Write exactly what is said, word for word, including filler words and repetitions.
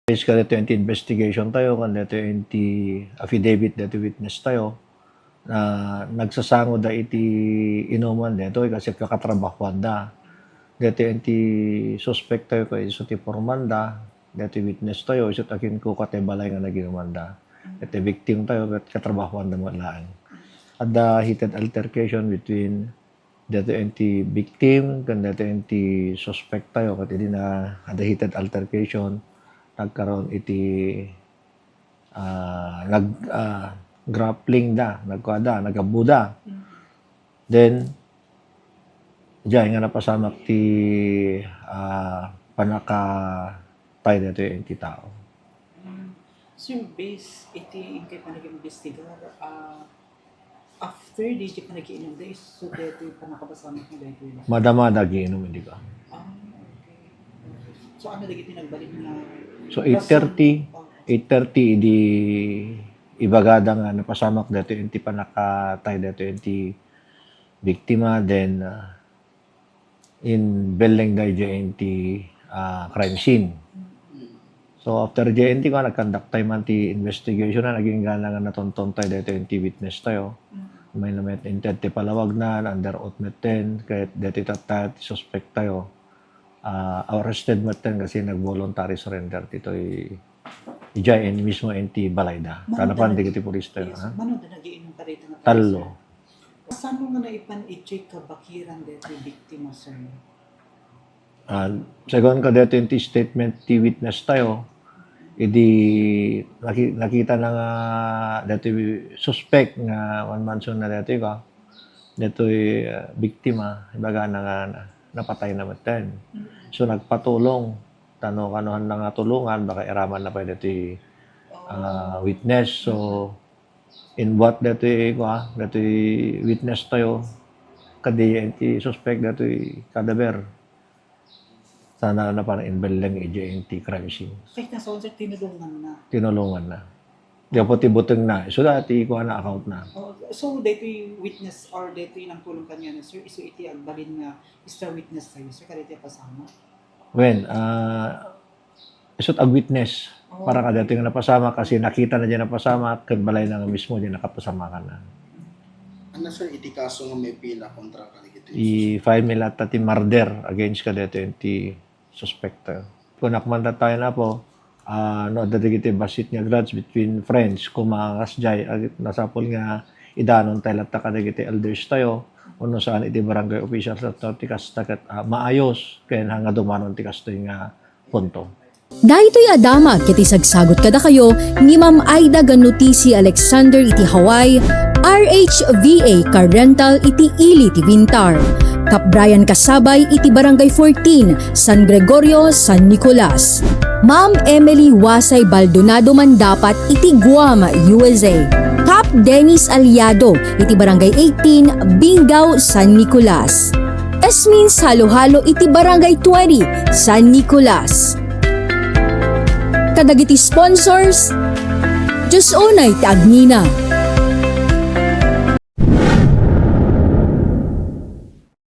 Based kadaytoy iti investigation tayo, ken daytoy iti affidavit daytoy witness tayo, na nagsasangoda iti inuman daytoy kasi kakatrabahoanda. Daytoy iti suspect tayo ken isu ti formanda, daytoy witness tayo, isu ti akinkuka ti balay nga naginumanda. Daytoy victim tayo, ket katrabahoanda met laeng. Adda heated altercation between daytoy iti victim ken daytoy iti suspect tayo, ket idi na adda heated altercation, nagkaroon iti, ah, nag-, ah, grappling da, nagkuada, nagabbuda. Mm. Then, diay nga napasamak ti, ah, pannakatay daytoy iti tao. Mm. So, based iti inkay panag-imbestigar, ah, after di ti panagiinum, da isu daytoy pannakapasamak nga daytoy. Madama da agiinum, hindi ka. Ah, okay. So, ano dagiti nagbalin nga So, rason? eight thirty, Oh. eight thirty, idi ibagada nga napasamak daytoy iti pannakatay daytoy iti biktima, then, ah, inbellengda idiay iti, ah, crime scene. So, after diay iti kuan, nagkandaktayo man ti investigation na naging gana nga natontontay daytoy iti witness tayo. Mm. May namet inted ti palawagna, under oath metten, ket daytoy tatta ti suspect tayo. Ah, arrested metten kasi nag-voluntary surrender ditoy idiay mismo iti balayda. Mano Tanapan da dagiti pulis tayo, Yes, ha? Mano da nagiinum kadayta nga Tallo. Sir? Saan nga naipan iti kabakiran daytoy biktima, sir? Ah, segun kadaytoy iti statement ti witness tayo, idi naki-, nakita na nga daytoy suspect nga manmanson na daytoy ka, daytoy, ah, biktima, ibaga na nga na-, napatay na metten. Mm. So, nagpatulong, tano kano handa nga tulongan, baka iraman na pay daytoy, ah, witness. So, inbuat daytoy, kua, daytoy witness tayo, kadi iti suspect daytoy cadaver. Sana na para inbelleng iti crime scene. Kay na, sir, tinulungan na. Tinulungan na. Di po ti buteng na. So, dati, kua na, account na. Oh, so, daytoy witness or daytoy nangtulong kaniana, sir, isu iti agbalin nga extra witness tayo, sir, kadaytoy pasamak? Well, ah, isut' agwitness Oh. para kadaytoy nga napasamak kasi nakita na diay napasamak ket balay na nga mismo diay nakapasamakan na. Ano, sir, iti kaso nga maipila kontra kadagitoy I-file mi latta ti murder against kadaytoy ti suspect. Kunak man tayo na po, ah, no, adda dagiti bassit nga grudge between friends, kumangas jay, ag-, nasapul nga idanon tayo latta kadagiti elders tayo, wenno saan iti barangay officials latta ti kasta ket, ah, maayos, ken nga dumanon ti kastoy nga punto. Daytoy a damag ket isagsagut kadakayo ni Ma'am Aida Ganutisi Alexander iti Hawaii, R H V A Car Rental iti ili ti Vintar. Cap Brian Kasabay iti Barangay fourteen, San Gregorio, San Nicolas. Ma'am Emily Wasay Baldonado Mandapat iti Guam, U S A. Cap Dennis Aliado iti Barangay eighteen, Binggao, San Nicolas. Esmin Saluhalo iti Barangay twenty, San Nicolas. Kadagiti sponsors, Diyos unay ti agnina.